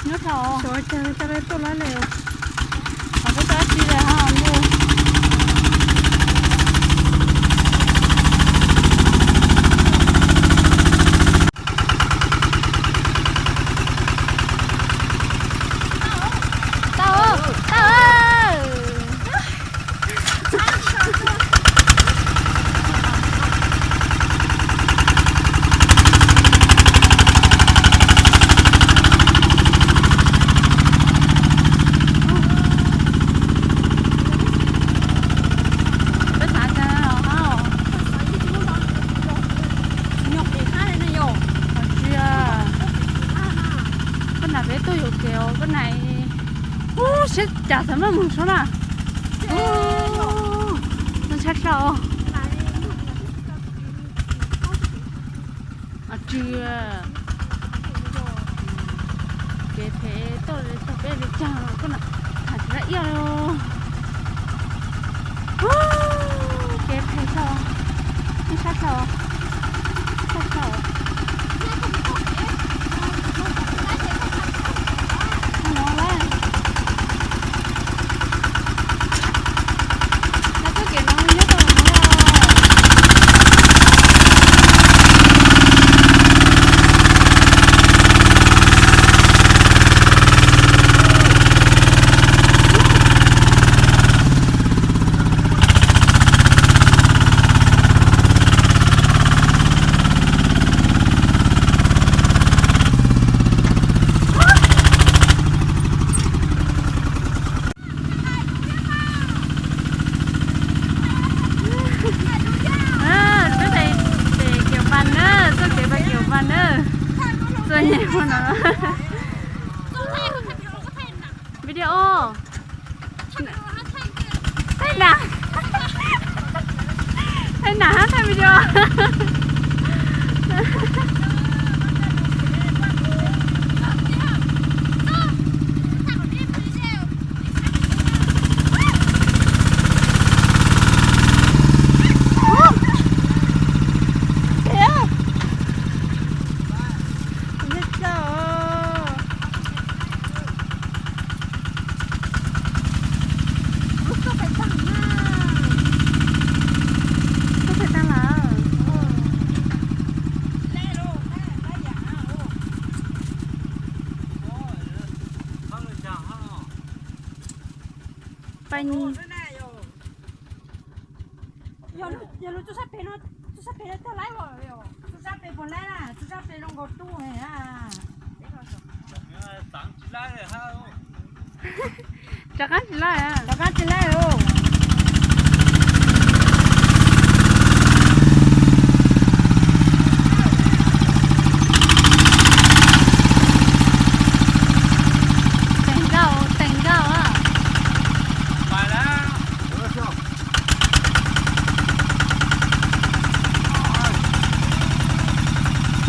Nyob tau xyov cas li cas li tuaj lawm li. Os, peb tau dab tsi li ha ntuj. Tau, tau. Peb xav cas los hab os. Tsis nyog kev hab li ne yom. Tsis, koj nam peb tuaj yuam kev os koj nam. Ub, siab cas xav muab mus saib na. Ntshai tshaj. Tsis, kev phem tuaj txog peb li cas koj nam, tham tsis laj iab li. Kev phem tshaj, ib sab tshaj, tshaj tshaj. Peb pem pem Kiểu Vàng na, txoj kev pem Kiểu Vàng na. Txoj nyem ua no. Video. Thaij nam, thaij nam hab thaij video. Pais, yog lub tub sab pem no, tub sab pem no tag laib os, tub sab pem puas laib na, tub sab pem zoo nkaus tub na. Rov qab tsis laij, rov qab tsis laij os. Teem nkauj, teem nkauj.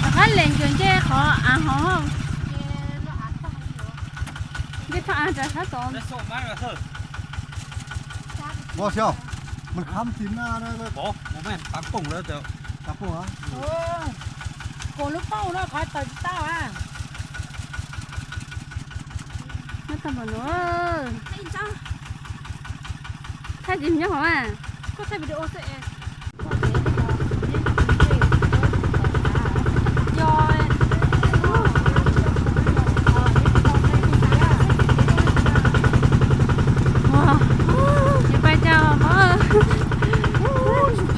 Rov qab lees ncuav ncej qhov av hov. Ncej thaj av rau sab tod. Ua xyov, mas kham tim na. Ov, mus me tav kooj lawm. Tav kooj a. Kuv lub paub no qhov tawm tsis tau a. Nyob tau npaum no. Thaij tsis nyob hov mas. Koj thaij video xwb es. Ua, tsis pais cas os.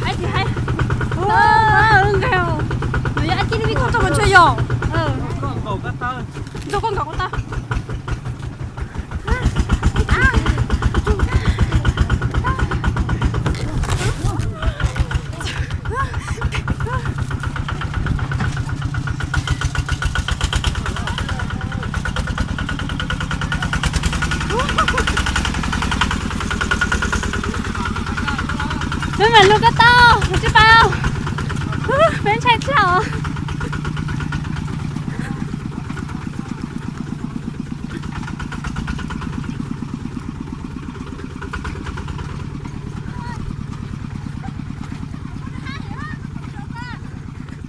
Haib tsis haib. Nws yog ab tij lub vij thoj txoj mas ntshua yog. Ntxuag koj nkaum ko taw. Peb mam lug koj tau, kuv tsis paub. Peb ntshai tshaj os.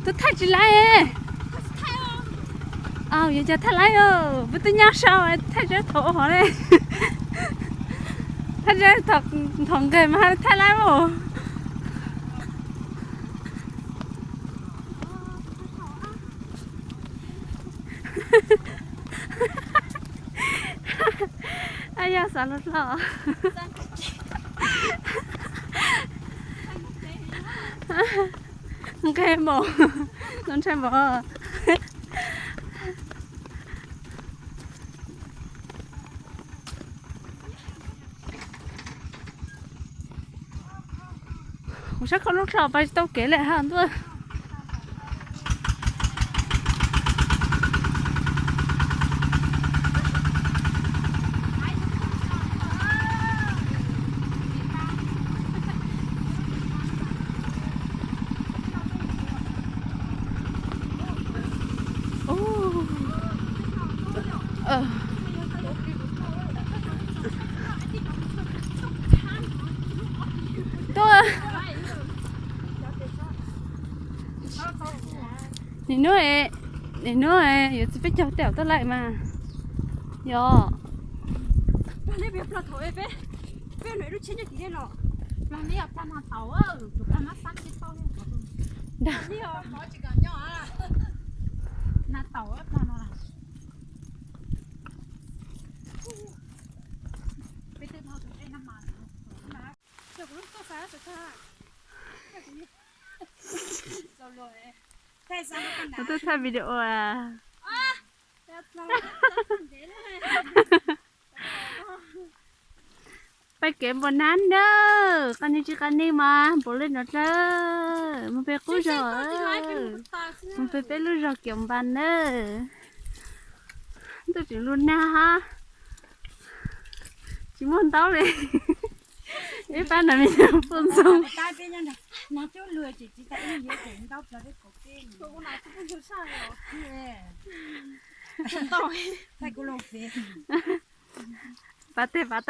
Tus thaij tsis laib. Au, yuav cov thaij laib os, peb twb nyob sau thaij zeb thaum hov ne. Thaij zeb thaum nqes mas thaij laib os. Ab, yog xav lus hlo. Nqes npaum, no ntshai npaum. Kuv sab koj lub hlo pais tsis tau kev lawm ha ntuj. Tuaj. Nim no, nim no yuav txiv peb caug tej tuaj lawm mas. Yog. Kuv twb thaij video a. Peb kev npau nab nawb, qab ni tsis qab ni mas npaum li no dlawb, mus pem qub zog, mus pem peb lub zog Kiav Npas nawb. Ntuj tseem lug nag hab, tsis muaj ntaub li. Ib pab nam me nyuam poj ntxoog. Pav teg pav taw.